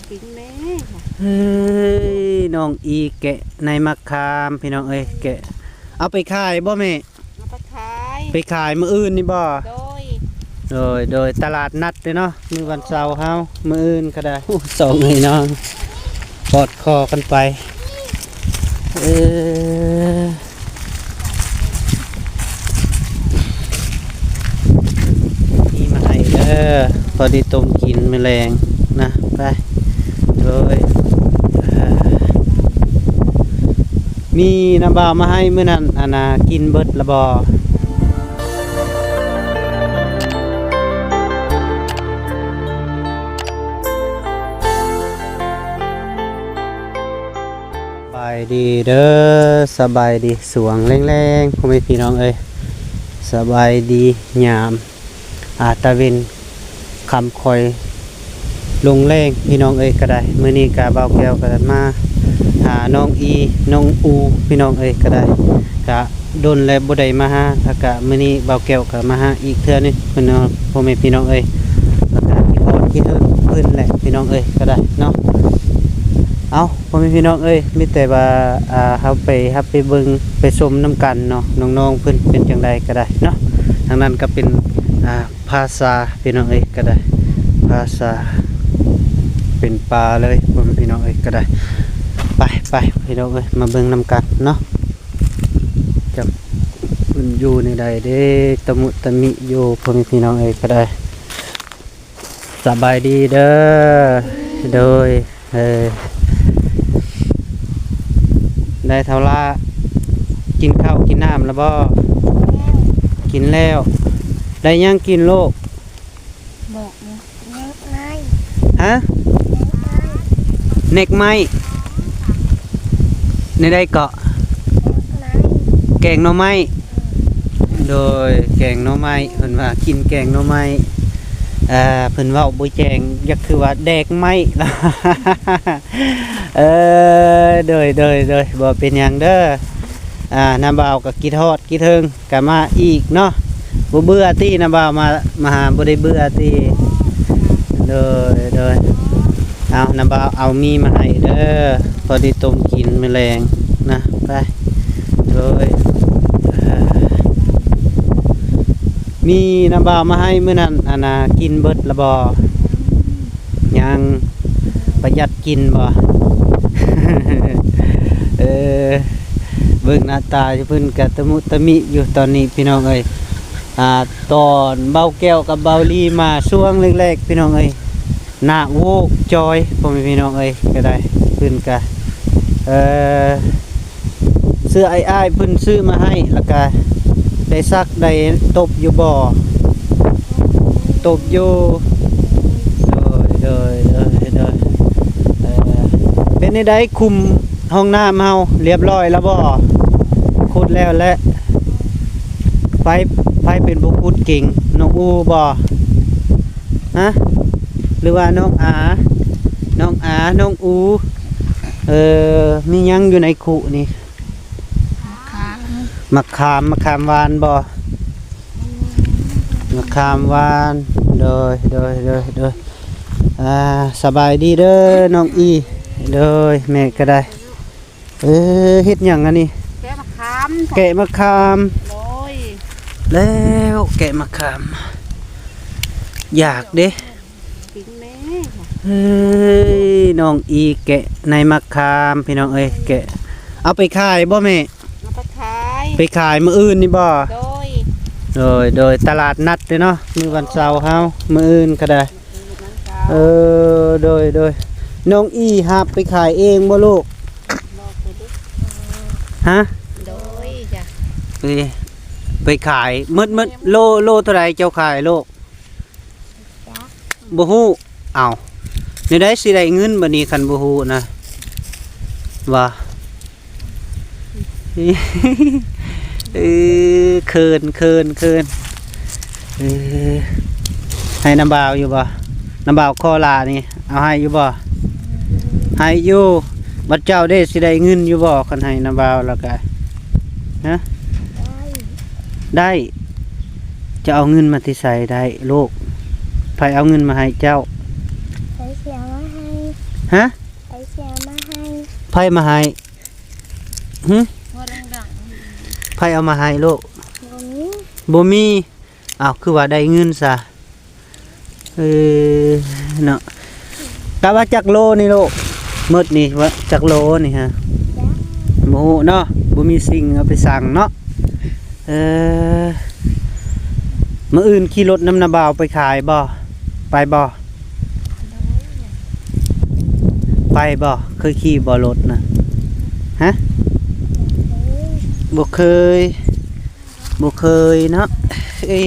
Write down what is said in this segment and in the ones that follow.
ກິນແມ່. ເຮີ້ຍ ນ້ອງອີແກະໃນໝາກຂາມ ພີ່ນ້ອງເອີຍ ແກະ ເອົາໄປຂາຍບໍ່ແມ່? ເອົາໄປຂາຍ. ໄປຂາຍມື້ອື່ນນີ້ບໍ່? ໂດຍ ໂດຍ ໂດຍ ຕະຫຼາດນັດເດ້ເນາະ ມື້ວັນເສົາເຮົາ ມື້ອື່ນກໍໄດ້. ໂອ້ ສອງເອື້ອຍນ້ອງກອດຄໍກັນໄປ. ເອີ ມີມາໃຫ້ເດີ ພໍດີຕົ້ມກິນມື້ແລງນະ. ໄປ ໂດຍ ເອີ ມີນ້ຳບ່າວມາໃຫ້ມື້ນັ້ນ ອັນນ່າ ກິນເບິດລະບໍ່? ສະບາຍດີເດີ ສະບາຍດີສວງແລງໆ ພໍ່ແມ່ພີ່ນ້ອງເອີຍ ສະບາຍດີຍາມ ອາ ຕາເວັນຄ່ຳຄ່ອຍລົງແລງ ພີ່ນ້ອງເອີຍ ກໍໄດ້. ມື້ນີ້ກະບ່າວແກ້ວກໍມາຫານ້ອງອີ ນ້ອງອູ ພີ່ນ້ອງເອີຍ ກໍໄດ້ ກະດົນແລ້ວບໍ່ໄດ້ມາຫາ ແລ້ວກະມື້ນີ້ບ່າວແກ້ວກໍມາຫາອີກເທື່ອໜຶ່ງ ພີ່ນ້ອງ ພໍ່ແມ່ພີ່ນ້ອງເອີຍ ແລ້ວກະຄິດຮອດຄິດເຖິງເພິ່ນແຫຼະ ພີ່ນ້ອງເອີຍ ກໍໄດ້ເນາະ. ເອົາ ພໍ່ແມ່ພີ່ນ້ອງເອີຍ ມີແຕ່ວ່າ ອ່າ ເຮົາໄປຮັບໄປເບິ່ງໄປຊົມນຳກັນເນາະ ນ້ອງໆເພິ່ນເປັນຈັ່ງໃດກໍໄດ້ເນາະ. ທາງນັ້ນກໍເປັນ ອ່າ ຜາສາ ພີ່ນ້ອງເອີຍ ກໍໄດ້ ຜາສາເປັນປ່າເລີຍ ພໍ່ແມ່ພີ່ນ້ອງເອີຍ ກໍໄດ້. ໄປ ໄປ ພີ່ນ້ອງເອີຍ ມາເບິ່ງນຳກັນເນາະ ຈັກເພິ່ນຢູ່ໃນໃດເດ້ ຕະມຸຕະມິຢູ່ ພໍ່ແມ່ພີ່ນ້ອງເອີຍ ກໍໄດ້. ສະບາຍດີເດີ ໂດຍ ເອີ ໄດ້ເທົ່າລະ ກິນເຂົ້າກິນນ້ຳລະບໍ່? ກິນແລ້ວ. ໄດ້ຫຍັງກິນລູກ? ບອກ ເນັກໄມ້. ຮະ? ເນັກໄມ້. ເນັກໄມ້ ແນວໃດເກາະ? ແກງໜໍ່ໄມ້. ໂດຍ ແກງໜໍ່ໄມ້ ເພິ່ນວ່າກິນແກງໜໍ່ໄມ້. ເອີ ເພິ່ນເວົ້າບໍ່ແຈ້ງ ຢາກຄືວ່າແດກໄມ້. ເອີ ໂດຍ ໂດຍ ໂດຍ ບໍ່ເປັນຫຍັງເດີ. ອ່າ ນ້າບ່າວກໍຄິດຮອດຄິດເຖິງ ກະມາອີກເນາະ ບໍ່ເບື່ອຕິ ນ້າບ່າວມາ ມາຫາ ບໍ່ໄດ້ເບື່ອຕິ? ໂດຍ ໂດຍ ເອົາ ນ້າບ່າວເອົາໝີ່ມາໃຫ້ເດີ ພໍດີຕົ້ມກິນມື້ແລງນະ. ໄປ ໂດຍ ມີນ້າບ່າວມາໃຫ້ມື້ນັ້ນ ອັນນ່າ ກິນເບິດລະບໍ່? ຍັງ ປະຢັດກິນບໍ່? ເອີ ເບິ່ງໜ້າຕາຢູ່ເພິ່ນກະຕະມຸຕະມິຢູ່ຕອນນີ້ ພີ່ນ້ອງເອີຍ. ອ່າ ຕອນບ່າວແກ້ວກັບບ່າວລີມາຊ່ວງແລກໆ ພີ່ນ້ອງເອີຍ ໜ້າໂວກຈອຍ ພໍ່ແມ່ພີ່ນ້ອງເອີຍ ກະໄດ້ ເພິ່ນກະ ເອີ ເສື້ອອ້າຍໆເພິ່ນຊື້ມາໃຫ້ ແລ້ວກະໄດ້ຊັກໄດ້ຕົບຢູ່ບໍ່? ຕົບຢູ່. ໂດຍ ໂດຍ ໂດຍ ໂດຍ ເອີ ເປັນແນວໃດ ຄຸມຫ້ອງນ້ຳເຮົາລຽບຮ້ອຍແລ້ວບໍ່? ຂຸດແລ້ວແຫຼະ. ໃຜ ໃຜເປັນຜູ້ຂຸດເກັ່ງ ນ້ອງອູບໍ່? ຮະ ຫຼືວ່ານ້ອງອາ? ນ້ອງອາ ນ້ອງອູ. ເອີ ມີຫຍັງຢູ່ໃນຄຸນີ້? ໝາກຂາມ ໝາກຂາມ ໝາກຂາມຫວານບໍ່? ໝາກຂາມຫວານ. ໂດຍ ໂດຍ ໂດຍ ໂດຍ ອ່າ ສະບາຍດີເດີນ້ອງອີ. ໂດຍ ແມ່ກໍໄດ້. ເອີ ເຮັດຫຍັງອັນນີ້? ແກະໝາກຂາມ. ແກະໝາກຂາມ. ໂດຍ ແລ້ວແກະໝາກຂາມ ຢາກເດ້. ກິນແມ່. ເຮີ້ຍ ນ້ອງອີແກະໃນໝາກຂາມ ພີ່ນ້ອງເອີຍ ແກະ ເອົາໄປຂາຍບໍ່ແມ່? ເອົາໄປຂາຍ. ໄປຂາຍມື້ອື່ນນີ້ບໍ່? ໂດຍ ໂດຍ ໂດຍ ຕະຫຼາດນັດເດ້ເນາະ ມື້ວັນເສົາເຮົາ ມື້ອື່ນກໍໄດ້. ເອີ ໂດຍ ໂດຍ ນ້ອງອີຫາບໄປຂາຍເອງບໍ່ລູກ? ຮະ? ໂດຍ ຈ້ະ ໄປ ໄປຂາຍ ໝົດ ໝົດ ໂລ ໂລເທົ່າໃດເຈົ້າຂາຍລູກ? ບໍ່ຮູ້. ເອົ້າ ແນວໃດຊິໄດ້ເງິນບັດນີ້ ຄັນບໍ່ຮູ້ນະ ວ່າ ເອີ ເຂີນ ເຂີນ ເຂີນ. ເອີ ໃຫ້ນ້າບ່າວຢູ່ບໍ່? ນ້າບ່າວຂໍຫຼ້ານີ້ ເອົາໃຫ້ຢູ່ບໍ່? ໃຫ້ຢູ່. ບັດເຈົ້າເດ້ ຊິໄດ້ເງິນຢູ່ບໍ່ ຄັນໃຫ້ນ້າບ່າວແລ້ວກະ? ຮະ? ໄດ້ ໄດ້. ຈະເອົາເງິນມາແຕ່ໃສໄດ້ລູກ? ໃຜເອົາເງິນມາໃຫ້ເຈົ້າ? ໃຜຊິເອົາມາໃຫ້? ຮະ? ໃຜຊິເອົາມາໃຫ້? ໃຜມາໃຫ້? ຫຶ? ເວົ້າດັງໆ ໃຜເອົາມາໃຫ້ລູກ? ບໍ່ມີ ບໍ່ມີ. ອ້າວ ຄືວ່າໄດ້ເງິນຊະ? ເອີ ເນາະ ກະວ່າຈັກໂລນີ້ລູກ? ໝົດນີ້ວ່າຈັກໂລນີ້ຮະ? ບໍ່ຮູ້ເນາະ ບໍ່ມີສິ່ງເອົາໄປຊັ່ງເນາະ. ເອີ ມື້ອື່ນຂີ່ລົດນຳນ້າບ່າວໄປຂາຍບໍ່? ໄປບໍ່? ໄປບໍ່? ເຄີຍຂີ່ບໍ່ລົດນະ? ຮະ? ບໍ່ເຄີຍ. ບໍ່ເຄີຍເນາະ ເອີ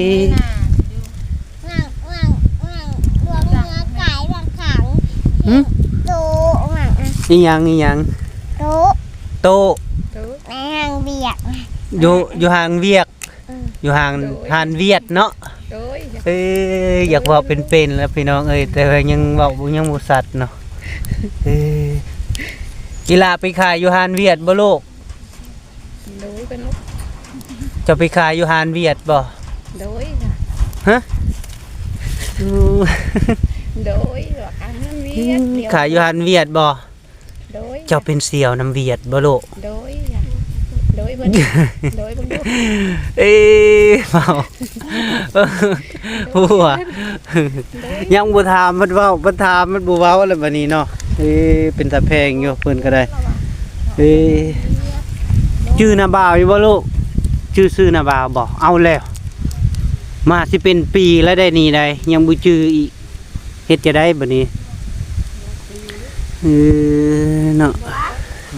ຫຶ? ອີ່ຫຍັງ ອີ່ຫຍັງ? ໂຕະ ໂຕະ ໃນຫ້າງວຽກ ຢູ່ ຢູ່ຫ້າງວຽກ ເອີ ຢູ່ຫ້າງ ໂດຍ ຮ້ານວຽກເນາະ ໂດຍ ເອີ ຢາກເວົ້າເປັນໆແລ້ວພີ່ນ້ອງເອີຍ ແຕ່ວ່າຍັງເວົ້າ ຍັງບໍ່ຊັດເນາະ ເອີ ອີ່ຫຼ້າໄປຂາຍຢູ່ຮ້ານວຽກບໍ່ລູກ? ໂດຍ ເພິ່ນ ເຈົ້າໄປຂາຍຢູ່ຮ້ານວຽກບໍ່? ໂດຍ ຮະ? ໂດຍ ວ່າຂາຍຢູ່ຮ້ານວຽກ ອືມ ດຽວ ຂາຍຢູ່ຮ້ານວຽກບໍ່? ໂດຍ ເຈົ້າເປັນສ່ຽວນຳວຽກບໍ່ລູກ? ໂດຍ ໂດຍ ເພິ່ນ ໂດຍ ເພິ່ນ ເອີ ເວົ້າ ຜົວ ຍັງບໍ່ຖາມມັນເວົ້າ ມັນຖາມມັນບໍ່ເວົ້າແລ້ວບັດນີ້ເນາະ. ເອີ ເປັນຕາແພງຢູ່ເພິ່ນກໍໄດ້. ເອີ ຈື່ນ້າບ່າວຢູ່ບໍ່ລູກ? ຈື່ຊື່ນ້າບ່າວບໍ່? ເອົາແລ້ວ ມາຊິເປັນປີແລ້ວໄດ໋ນີ້ໄດ໋ ຍັງບໍ່ຈື່ອີກ. ເຮັດຈັ່ງໃດບັດນີ້? ເອີ ເນາະ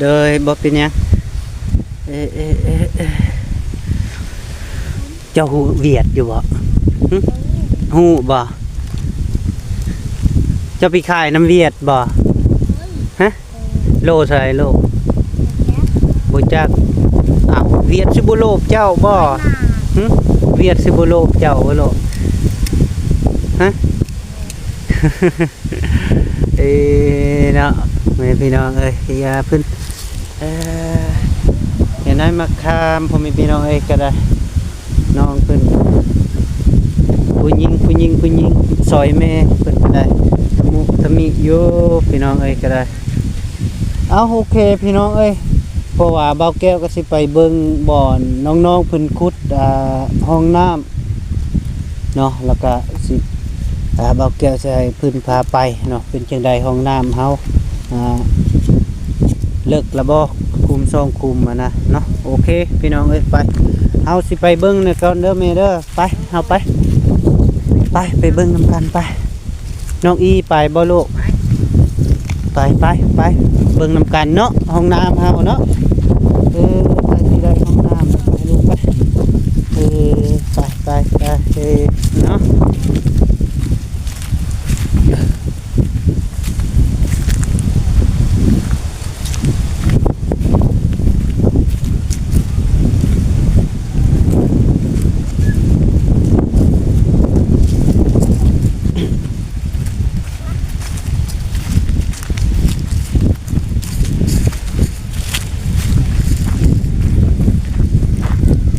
ໂດຍ ບໍ່ເປັນຫຍັງ. ເອີ ເອີ ເອີ ເອີ ເຈົ້າຮູ້ວຽກຢູ່ບໍ່? ຫຶ? ຮູ້ບໍ່? ເຈົ້າໄປຂາຍນຳວຽກບໍ່? ຮະ? ໂລເທົ່າໃດລູກ? ບໍ່ຈັກ. ອ້າວ ວຽກຊິບໍ່ໂລບເຈົ້າບໍ່? ຫຶ? ວຽກຊິບໍ່ໂລບເຈົ້າບໍ່ລູກ? ຮະ? ເອີ ເນາະ ແມ່ພີ່ນ້ອງເອີຍ ຢ່າເພິ່ນ ເອີ ຢ່ານ້ອຍມາຄາມ ພໍ່ແມ່ພີ່ນ້ອງເອີຍ ກໍໄດ້ ນ້ອງເພິ່ນ ຜູ້ຍິງ ຜູ້ຍິງ ຜູ້ຍິງ ຊ່ອຍແມ່ເພິ່ນກໍໄດ້ ຕະມຸຕະມິຢູ່ ພີ່ນ້ອງເອີຍ ກໍໄດ້. ເອົາ ໂອເຄ ພີ່ນ້ອງເອີຍ ເພາະວ່າບ່າວແກ້ວກໍຊິໄປເບິ່ງບ່ອນນ້ອງໆເພິ່ນຂຸດ ອ່າ ຮ່ອງນ້ຳເນາະ ແລ້ວກໍຊິ ອ່າ ບ່າວແກ້ວຊິໃຫ້ເພິ່ນພາໄປເນາະ ເປັນຈັ່ງໃດຫ້ອງນ້ຳເຮົາ ອ່າ ເລິກລະບໍ່? ຂຸມສອງຂຸມຫັ້ນນະເນາະ. ໂອເຄ ພີ່ນ້ອງເອີຍ ໄປ ເຮົາຊິໄປເບິ່ງນຳກັນເດີແມ່ເດີ. ໄປ ເຮົາໄປ ໄປ ໄປເບິ່ງນຳກັນ ໄປ. ນ້ອງອີໄປບໍ່ລູກ? ໄປ ໄປ ໄປ ເບິ່ງນຳກັນເນາະ ຫ້ອງນ້ຳເຮົາເນາະ. ເອີ ໃກ້ຊິໄດ້ຫ້ອງນ້ຳແລ້ວ ໄປລູກໄປ. ເອີ ໄປ ໄປ ໄປ ເອີ ເນາະ.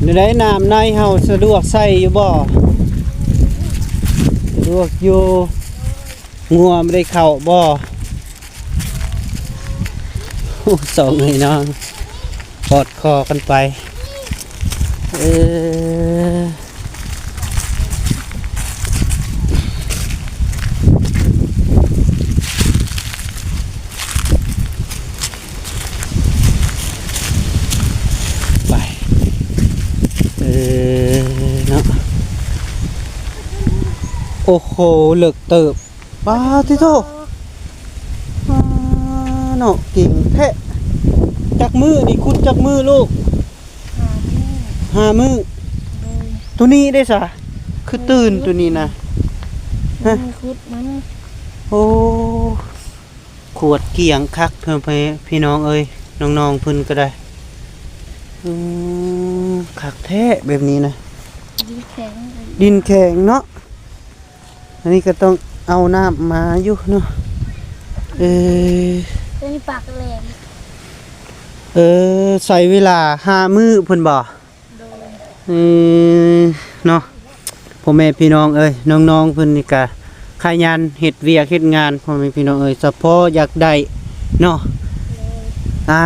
ແນວໃດ ນ້ຳໃນເຮົາສະດວກໃຊ້ຢູ່ບໍ່? ສະດວກຢູ່. ງົວບໍ່ໄດ້ເຂົ້າບໍ່? ໂອ້ ສອງໄອ້ນ້ອງກອດຄໍກັນໄປ. ເອີ ໄປ ເອີ ເນາະ. ໂອ້ໂຫ ເລິກເຕີບ. ປາຕິໂທ ປາເນາະ ເກັ່ງແທ້. ຈັກມື້ນີ້ ຂຸດຈັກມື້ລູກ? ຫ້າມື້ ຫ້າມື້. ໂດຍ ໂຕນີ້ເດ້ສະ ຄືຕື່ນໂຕນີ້ນະ? ຮະ ຂຸດມັນ. ໂອ້ ຂວດກ້ຽງຄັກ ເພື່ອນ ພີ່ນ້ອງເອີຍ ນ້ອງໆເພິ່ນກໍໄດ້. ເອີ ຄັກແທ້ແບບນີ້ນະ. ດິນແຂງ ດິນແຂງເນາະ. ອັນນີ້ກໍຕ້ອງເອົານ້ຳມາຢູ່ເນາະ. ເອີ ຕົວນີ້ປາກແຫຼມ. ເອີ ໃຊ້ເວລາຫ້າມື້ພຸ້ນບໍ່? ໂດຍ ເອີ ເນາະ ພໍ່ແມ່ພີ່ນ້ອງເອີຍ ນ້ອງໆເພິ່ນນີ້ກະ ຂະຫຍັນເຮັດວຽກເຮັດງານ ພໍ່ແມ່ພີ່ນ້ອງເອີຍ, ສະເພາະຢາກໄດ້ເນາະ. ອ່າ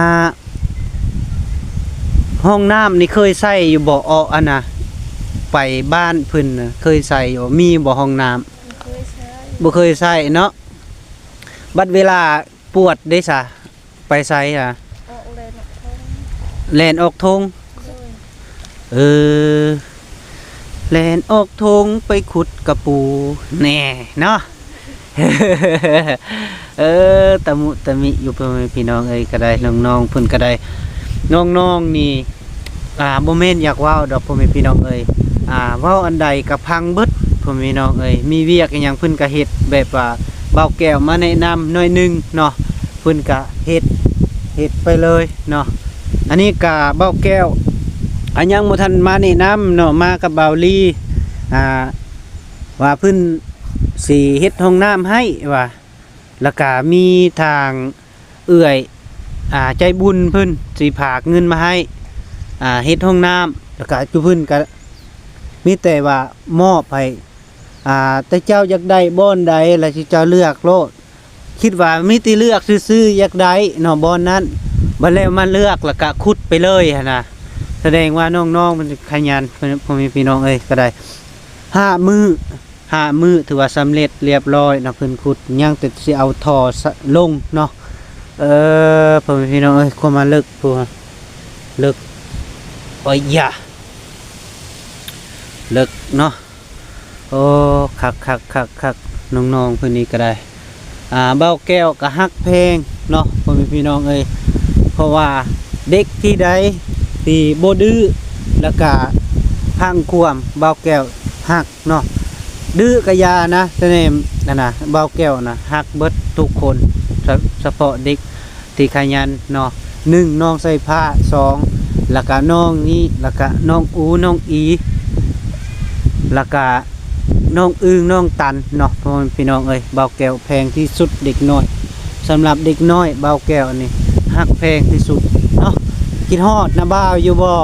ຫ້ອງນ້ຳນີ້ເຄີຍໃຊ້ຢູ່ບໍ່? ເອາະ ອັນນ່າ ໄປບ້ານເພິ່ນນະ ເຄີຍໃຊ້ຢູ່ບໍ່? ມີບໍ່ຫ້ອງນ້ຳ? ບໍ່ເຄີຍໃຊ້ ບໍ່ເຄີຍໃຊ້ເນາະ. ບັດເວລາປວດເດ້ສະ? ໄປໃສຫະ? ອອກແລ່ນອອກທົ່ງ ແລ່ນອອກທົ່ງ. ໂດຍ. ເອີ ແລ່ນອອກທົ່ງໄປຂຸດກະປູແນ່ເນາະ. ເອີ ຕະມຸຕະມິຢູ່ ພໍ່ແມ່ພີ່ນ້ອງເອີຍ ກະໄດ້ ນ້ອງໆເພິ່ນກະໄດ້ ນ້ອງໆນີ້ ອ່າ ບໍ່ແມ່ນຢາກເວົ້າດອກ ພໍ່ແມ່ພີ່ນ້ອງເອີຍ, ອ່າ ເວົ້າອັນໃດກະພັງເບິດ ພໍ່ແມ່ພີ່ນ້ອງເອີຍ. ມີວຽກອີ່ຫຍັງເພິ່ນກະເຮັດ ແບບວ່າບ່າວແກ້ວມາແນະນຳໜ້ອຍໜຶ່ງເນາະ, ເພິ່ນກະເຮັດ ເຮັດໄປເລີຍເນາະ. ອັນນີ້ກະບ່າວແກ້ວ ອາ ຍັງບໍ່ທັນມາແນະນຳເນາະ, ມາກັບບ່າວລີ ອ່າ ວ່າເພິ່ນຊິເຮັດຫ້ອງນ້ຳໃຫ້ວ່າ ແລ້ວກະມີທາງເອື້ອຍ ອ່າ ໃຈບຸນເພິ່ນຊິຝາກເງິນມາໃຫ້ ອ່າ ເຮັດຫ້ອງນ້ຳ, ແລ້ວກະຈຸເພິ່ນກະມີແຕ່ວ່າມອບໃຫ້ ອ່າ ແຕ່ເຈົ້າຢາກໄດ້ບ່ອນໃດ ແລ້ວເຈົ້າເລືອກໂລດ. ຄິດວ່າມີແຕ່ເລືອກຊື່ໆ ຢາກໄດ້ເນາະບ່ອນນັ້ນ, ບັດແລ້ວມາເລືອກ ແລ້ວກະຂຸດໄປເລີຍຫັ້ນນະ. ສະແດງວ່ານ້ອງໆເພິ່ນຂະຫຍັນ ພໍ່ແມ່ພີ່ນ້ອງເອີຍ, ກະໄດ້ຫ້າມື້ ຫ້າມື້ຖືວ່າສຳເລັດລຽບຮ້ອຍເນາະ, ເພິ່ນຂຸດ ຍັງແຕ່ຊິເອົາທໍ່ ສະ ລົງເນາະ. ເອີ ພໍ່ແມ່ພີ່ນ້ອງເອີຍ ຄວາມມາເລິກພຸ້ນ ເລິກ ໂອ້ຍຢາ ເລິກເນາະ. ໂອ້ ຄັກໆໆໆ ນ້ອງໆເພິ່ນນີ້ກະໄດ້ ອ່າ ບ່າວແກ້ວກະຮັກແພງເນາະ ພໍ່ແມ່ພີ່ນ້ອງເອີຍ, ເພາະວ່າເດັກທີ່ໃດທີ່ບໍ່ດື້ ແລ້ວກະຟັງຄວາມ ບ່າວແກ້ວຮັກເນາະ. ດື້ກະຢ່ານະ ແຕ່ແນມ ອັນນະ ບ່າວແກ້ວນະ ຮັກເບິດທຸກຄົນ ສະ ສະເພາະເດັກ ທີ່ຂະຫຍັນເນາະ, ໜຶ່ງ ນ້ອງສາຍຟ້າ, ສອງ ແລ້ວກະນ້ອງນີ້ ແລ້ວກະນ້ອງອູ ນ້ອງອີ ແລ້ວກະນ້ອງອຶ່ງ ນ້ອງຕັນເນາະ. ພໍ່ແມ່ພີ່ນ້ອງເອີຍ ບ່າວແກ້ວແພງທີ່ສຸດເດັກນ້ອຍ, ສຳລັບເດັກນ້ອຍບ່າວແກ້ວນີ້ຮັກແພງທີ່ສຸດເນາະ. ຄິດຮອດນ້າບ່າວຢູ່ບໍ່?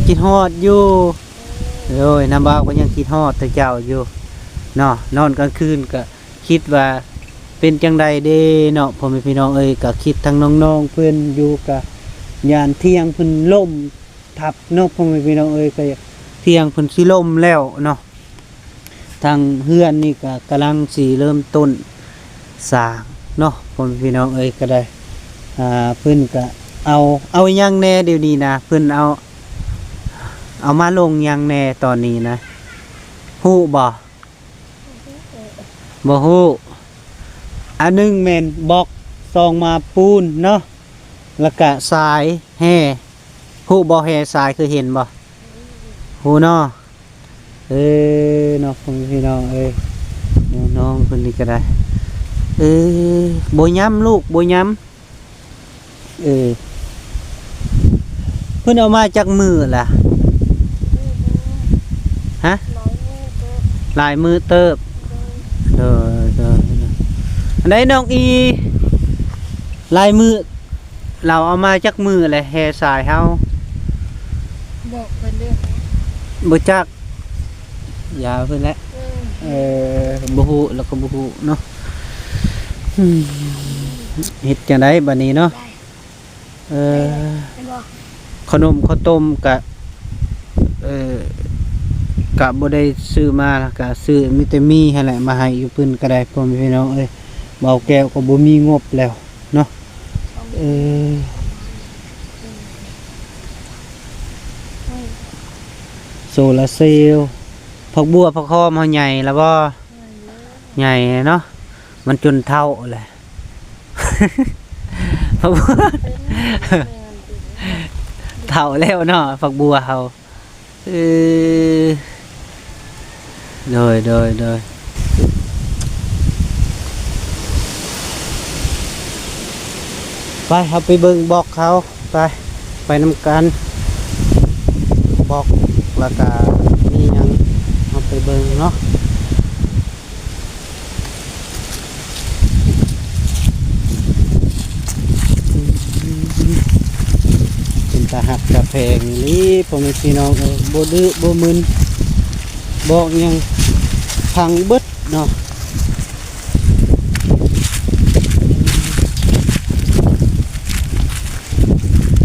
ຄິດຮອດຢູ່. ໂດຍ ນ້າບ່າວກະຍັງຄິດຮອດແຕ່ເຈົ້າຢູ່ເນາະ, ນອນກາງຄືນກະ ຄິດວ່າເປັນຈັ່ງໃດເດເນາະ ພໍ່ແມ່ພີ່ນ້ອງເອີຍ. ກະຄິດທັງນ້ອງໆເພິ່ນຢູ່ ກະຢ້ານຖຽງເພິ່ນລົ້ມທັບເນາະ ພໍ່ແມ່ພີ່ນ້ອງເອີຍ, ກະຖຽງເພິ່ນຊິລົ້ມແລ້ວເນາະ. ທາງເຮືອນນີ້ກະກຳລັງຊິເລີ່ມຕົ້ນສ້າງເນາະ ພໍ່ແມ່ພີ່ນ້ອງເອີຍ. ກະໄດ້ ອ່າ ເພິ່ນກະເອົາ ເອົາຫຍັງແດ່ດຽວນີ້ນະ? ເພິ່ນເອົາ ເອົາມາລົງຫຍັງແດ່ຕອນນີ້ນະ ຮູ້ບໍ່? ບໍ່ຮູ້. ອັນໜຶ່ງແມ່ນບລັອກ ສອງມາປູນເນາະ, ແລ້ວກະສາຍແຮ່. ຮູ້ບໍ່ ແຮ່ສາຍ ເຄີຍເຫັນບໍ່? ຮູ້ເນາະ. ເອີ ເນາະ ພໍ່ແມ່ພີ່ນ້ອງເອີຍ, ນ້ອງເພິ່ນນີ້ກະໄດ້ ເອີ ບໍ່ຍຳລູກ ບໍ່ຍຳ. ເອີ ເພິ່ນເອົາມາຈັກມື້ລະ? ຮະ? ຫຼາຍມື້ເຕີບ. ໂດຍ ໂດຍ ໂດຍ. ອັນໃດນ້ອງອີ ຫຼາຍມື້ ລາວເອົາມາຈັກມື້ແລະ ແຮ່ສາຍເຮົາ? ບອກເພິ່ນເດີ້. ບໍ່ຈັກ. ຢ່າເພິ່ນແຫຼະ. ເອີ ເອີ ບໍ່ຮູ້ ລາວກະບໍ່ຮູ້ເນາະ. ເຮັດຈັ່ງໃດບາດນີ້ເນາະ? ເອີ ເຫັນບໍ່? ເຂົ້າໜົມເຂົ້າຕົ້ມກະ ເອີ ກະບໍ່ໄດ້ຊື້ມາ ກະຊື້ມີແຕ່ໝີ່ຫັ້ນແຫຼະ ມາໃຫ້ຢູ່ເພິ່ນກະໄດ້ ພໍ່ແມ່ພີ່ນ້ອງເອີຍ. ບ່າວແກ້ວກະບໍ່ມີງົບແລ້ວເນາະ. ເອີ ໂຊລາເຊວ. ຜັກບົ່ວຜັກຫອມເຮົາໃຫຍ່ລະບໍ່? ໃຫຍ່ເນາະ, ມັນຈົນເຖົ້າແຫຼະ. ຜັກບົ່ວ ເຖົ້າແລ້ວເນາະ ຜັກບົ່ວເຮົາ. ເອີ ໂດຍ ໂດຍ ໂດຍ. ໄປ ເຮົາໄປເບິ່ງບລັອກເຂົາ. ໄປ ໄປນຳກັນ. ບລັອກ ແລ້ວກະມີຫຍັງ ເຮົາໄປເບິ່ງເນາະ. ເປັນຕາຮັກຕາແພງອີ່ຫຼີ ພໍ່ແມ່ພີ່ນ້ອງເອີຍ, ບໍ່ດື້ບໍ່ມຶນ ບລັອກຫຍັງພັງເບິດ. ເນາະ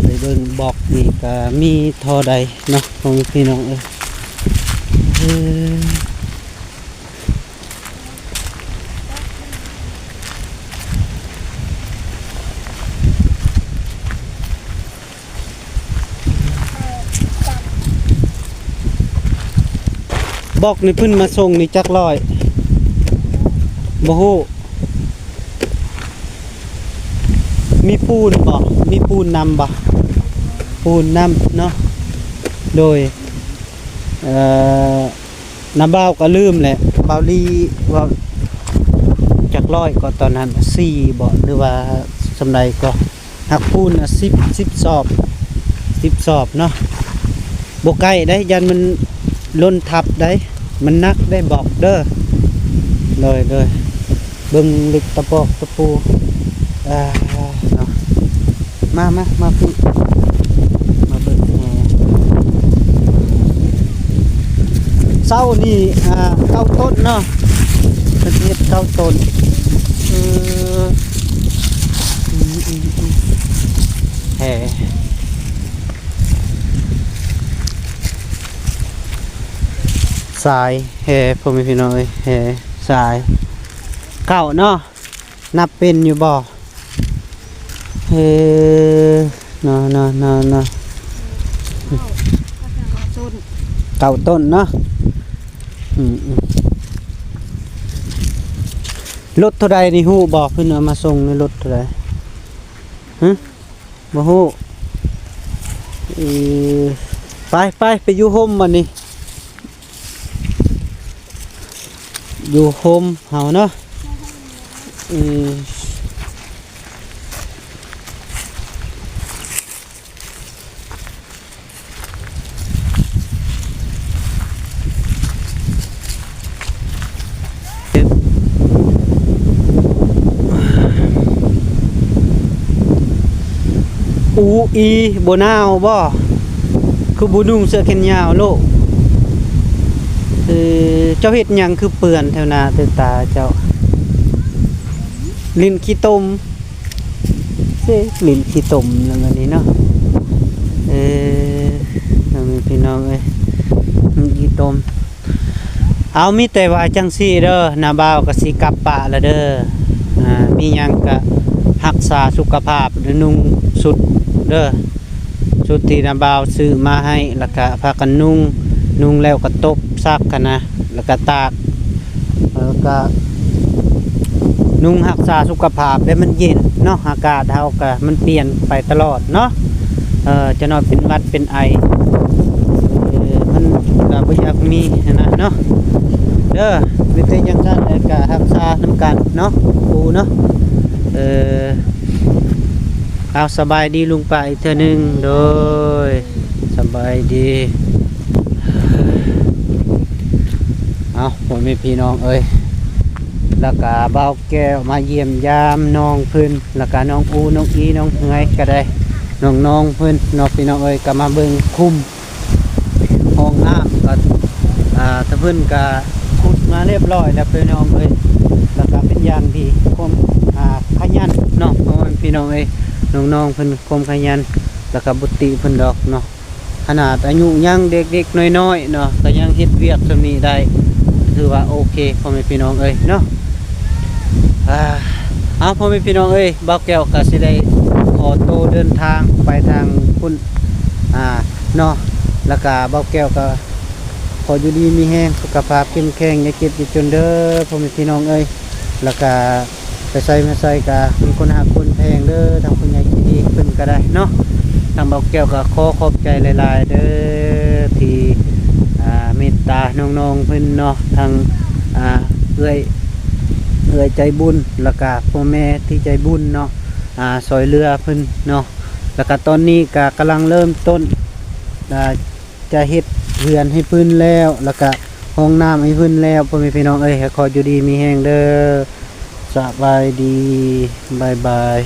ໄປເບິ່ງບລັອກນີ້ກະມີທໍ່ໃດເນາະ ພໍ່ແມ່ພີ່ນ້ອງເອີຍ. ເອີ ບລັອກນີ້ເພິ່ນມາສົ່ງນີ້ຈັກຮ້ອຍ ບໍ່ຮູ້. ມີປູນບໍ່? ມີປູນນຳບໍ່? ປູນນຳເນາະ. ໂດຍ ເອີ ນ້າບ່າວກໍລືມແຫຼະ ບ່າວລີເວົ້າຈັກຮ້ອຍກໍຕອນນັ້ນ ສີ່ບໍ່ ຫຼືວ່າສ່ຳໃດກໍ ຫັກປູນນະ ສິບ ສິບສອບ ສິບສອບເນາະ. ບໍ່ໃກ້ໄດ໋ ຢ້ານມັນຫຼົ່ນທັບໄດ໋ ມັນໜັກໄດ໋ ບລັອກເດີ. ໂດຍ ໂດຍ ເບິ່ງເຫຼັກຕະປອກຕະປູ ອ່າ ເນາະ. ມາ ມາ ມາພີ້ ມາເບິ່ງແຮ່. ເສົານີ້ ອ່າ ເກົ້າຕົ້ນເນາະ ເພິ່ນເຮັດເກົ້າຕົ້ນ. ເອີ ອືມ ແຮ່ ສາຍແຮ່ ພໍ່ແມ່ພີ່ນ້ອງເອີຍ ແຮ່ສາຍ ເກົ້າເນາະ. ນັບເປັນຢູ່ບໍ່? ເອີ ເນາະ ເນາະ ເນາະ ເນາະ ເກົ້າຕົ້ນ ເກົ້າຕົ້ນເນາະ. ອືມ ອືມ ລົດເທົ່າໃດນີ້ຮູ້ບໍ່? ເພິ່ນເອົາມາສົ່ງໃນລົດເທົ່າໃດ? ຫຶ ບໍ່ຮູ້. ເອີ ໄປ ໄປ ໄປຢູ່ຮົ່ມບັດນີ້ ຢູ່ຮົ່ມເຮົາເນາະ. ເອີ ອູອີ ບໍ່ໜາວບໍ່? ຄືບໍ່ນຸ່ງເສື້ອແຂນຍາວໂລດ? ເອີ ເຈົ້າເຮັດຫຍັງຄືເປື້ອນແຖວໜ້າແຖວຕາເຈົ້າ? ຫຼິ້ນຂີ້ຕົມ ເຊ ຫຼິ້ນຂີ້ຕົມແລ້ວມື້ນີ້ເນາະ. ເອີ ພໍ່ແມ່ພີ່ນ້ອງເອີຍ ຫຼິ້ນຂີ້ຕົມ. ເອົາ ມີແຕ່ວ່າຈັ່ງຊີ້ເດີ ນ້າບ່າວກໍຊິກັບປະລະເດີ. ອ່າ ມີຫຍັງກະຮັກສາສຸຂະພາບ ນຸ່ງຊຸດເດີ ຊຸດທີ່ນ້າບ່າວຊື້ມາໃຫ້ ລະກະພາກັນນຸ່ງ ນຸ່ງແລ້ວກໍຕົກ ຊັກຫັ້ນນະ ລະກະຕາກ ເອີ ກະນຸ່ງຮັກສາສຸຂະພາບ ແລະ ມັນເຢັນເນາະ ອາກາດເຮົາກະມັນປ່ຽນໄປຕະຫຼອດເນາະ. ເອີ ຈັກໜ້ອຍເປັນຫວັດເປັນໄອ ເອີ ມັນກະບໍ່ຢາກມີຫັ້ນນະເນາະ ເດີ. ມີແຕ່ຈັ່ງຊັ້ນ ແລ້ວກະຮັກສານຳກັນເນາະ ປູເນາະ. ເອີ ເອົາ ສະບາຍດີລຸງປ້າອີກເທື່ອໜຶ່ງ ໂດຍ ສະບາຍດີ. ເອົາ ພໍ່ແມ່ພີ່ນ້ອງເອີຍ ລະກະບ່າວແກ້ວມາຢ້ຽມຢາມນ້ອງເພິ່ນ ລະກະນ້ອງອູ ນ້ອງອີ ນ້ອງເຮືອຍກະໄດ້ ນ້ອງໆເພິ່ນເນາະ ພີ່ນ້ອງເອີຍ. ກະມາເບິ່ງຄຸ້ມຫ້ອງນ້ຳ ກະ ອ່າ ທາງເພິ່ນກະຂຸດມາຮຽບຮ້ອຍແລ້ວ ພີ່ນ້ອງເອີຍ ລະກະເປັນຢ່າງດີ ຄວາມ ອ່າ ຂະຫຍັນເນາະ ພໍ່ແມ່ພີ່ນ້ອງເອີຍ. ນ້ອງໆເພິ່ນຄວາມຂະຫຍັນ ລະກະບໍ່ຕິເພິ່ນດອກເນາະ ຂະໜາດອາຍຸຍັງເດັກໆນ້ອຍໆເນາະ ກະຍັງເຮັດວຽກສ່ຳນີ້ໄດ້ ຖືວ່າໂອເຄ ພໍ່ແມ່ພີ່ນ້ອງເອີຍເນາະ. ອ່າ ເອົາ ພໍ່ແມ່ພີ່ນ້ອງເອີຍ ບ່າວແກ້ວກະຊິໄດ້ຂໍໂຕເດີນທາງໄປທາງພຸ້ນ ອ່າ ເນາະ ລະກະບ່າວແກ້ວກະຂໍຢູ່ດີມີແຮງ ສຸຂະພາບເຂັ້ມແຂງ ຢ່າເຈັບຢ່າຈົນເດີ ພໍ່ແມ່ພີ່ນ້ອງເອີຍ ລະກະ ໄປໃສມາໃສກະມີຄົນຮັກຄົນແພງເດີ ທາງຜູ້ໃຫຍ່ໃຈດີເພິ່ນກະໄດ້ເນາະ. ທາງບ່າວແກ້ວກະຂໍຂອບໃຈຫຼາຍໆເດີ ທີ່ ອ່າ ເມດຕານ້ອງໆເພິ່ນເນາະ ທັງ ອ່າ ເອື້ອຍ ເອື້ອຍໃຈບຸນ ລະກະພໍ່ແມ່ທີ່ໃຈບຸນເນາະ ອ່າ ຊ່ອຍເຫຼືອເພິ່ນເນາະ. ລະກະຕອນນີ້ກະກຳລັງເລີ່ມຕົ້ນ ອ່າ ຈະເຮັດເຮືອນໃຫ້ເພິ່ນແລ້ວ ລະກະຫ້ອງນ້ຳໃຫ້ເພິ່ນແລ້ວ ພໍ່ແມ່ພີ່ນ້ອງເອີຍ. ໃຫ້ຂໍຢູ່ດີມີແຮງເດີ ສະບາຍດີ ບາຍບາຍ.